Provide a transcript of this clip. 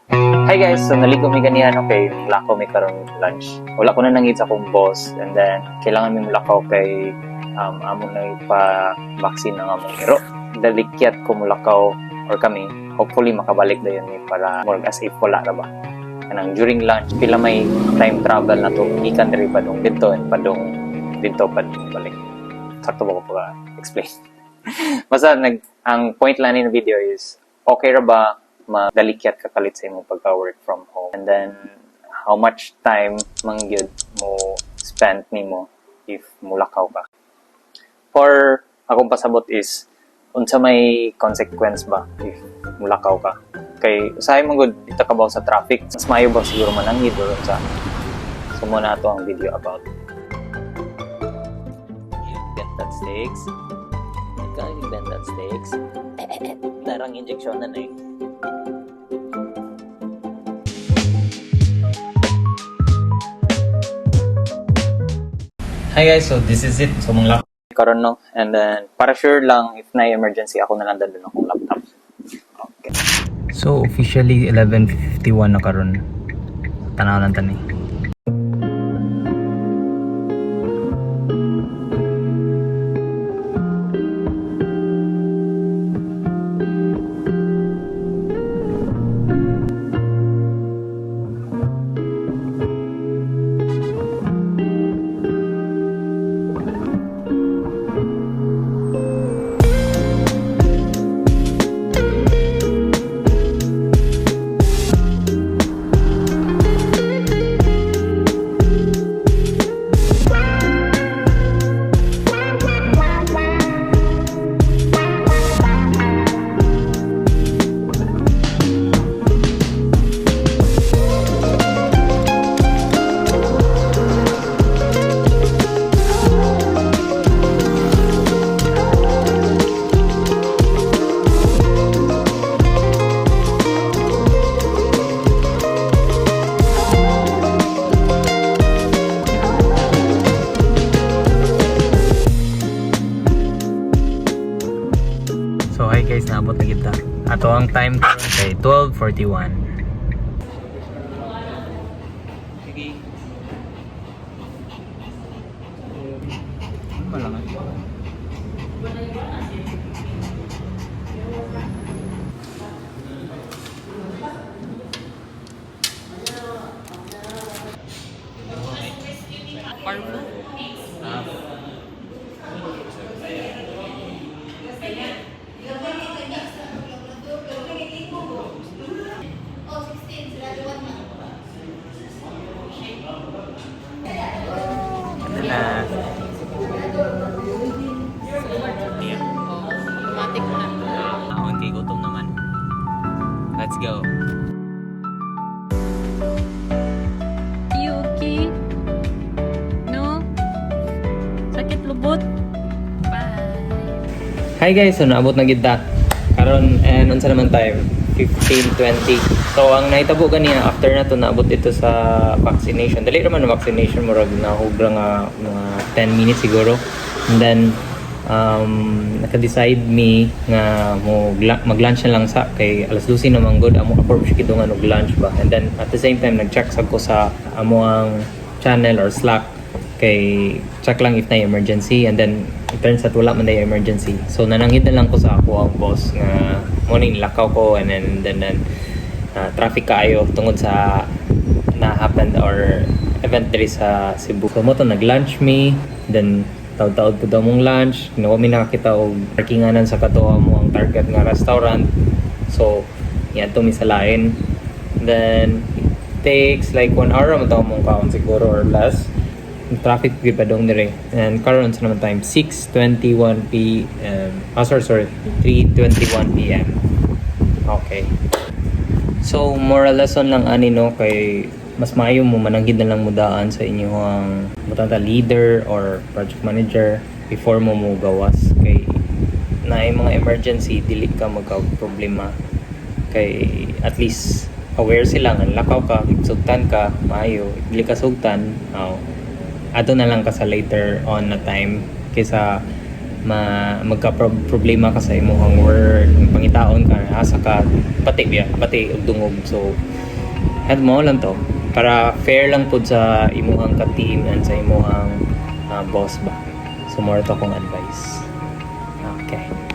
Hi guys, so naligo mi ganihan, okay, lakaw mi karon lunch. Wala ko na nangit sa akong boss and then kailangan mi mulakaw kay amo na ipa vaccine ang among iro. Dalikyat ko mulakaw or kami, hopefully makabalik dayon mi para more as if wala ra ba. Kanang during lunch, pila may time travel na to, gikan diri padung didto and padung didto padung balik. Sakto ba ko pag explain? Basta ang point lang ni video is okay ra ba madalikyat ka kalit sa imong pagka-work from home, and then how much time man gyud mo spend nimo if mulakaw ka? For akong pasabot is unsa may consequence ba if mulakaw ka, kay usahay man gud di ta kabaw sa traffic, mas maayo ba siguro mananghid or unsa? So mo na ato ang video about. You get that sticks. Ikaw bend that sticks. Darang injection na na eh. Hi guys, so this is it. So mga karon no, and then para sure lang if na emergency ako na lang dadun akong laptop. Okay. So officially 11:51 na karon. Tanaw lang tani. So hi guys, naabot na kita. Ato ang time karon kay 12:41. Sige. Ano malangan? Parvo? Ah. Ano na? Yeah. Oh, automatic na. Ahon kay gutom naman. Let's go. You okay? No? Sakit lubot? Bye. Hi guys, so naabot na gid ta. Karon and unsa naman time? 15:20. So ang nahitabo ganiya after na to naabot dito sa vaccination. Dali ra man ang vaccination, murag nahugra nga mga 10 minutes siguro. And then naka-decide me nga mo mag-lunch na lang sa kay alas 12 naman good amo ako siya kidungan og lunch ba. And then at the same time nag-check sad ko sa amo ang channel or Slack kay check lang if na emergency, and then it turns out wala man na emergency. So nananghid na lang ko sa ako ang boss nga morning lakaw ko, and then traffic kaayo tungod sa na happened or event diri sa Cebu. So mo to nag-lunch me, then taud-taud po daw mong lunch, wa mi nakakita og parkinganan sa katuwa mo ang target nga restaurant. So niadto mi sa lain, then it takes like 1 hour mo daw mong kaon siguro or less. Traffic gyud pa dong dire. And karon sa naman time, 6:21 p.m. Ah, sorry, sorry, 3:21 p.m. Okay, so moral lesson lang ani no, kay mas maayo mo mananghid na lang mo daan sa inyong butanta leader or project manager before mo mo gawas, kay na mga emergency dili ka magka problema, kay at least aware sila nga lakaw ka. If sugtan ka, maayo. If dili ka sugtan, aw, ato na lang ka sa later on na time kaysa Ma magka problema ka sa imong work, pangitaon ka, asa ka, pati biya, pati og dungog. So head mo lang to para fair lang pud sa imuhang ka-team and sa imuhang boss ba. So mao to akong advice. Okay.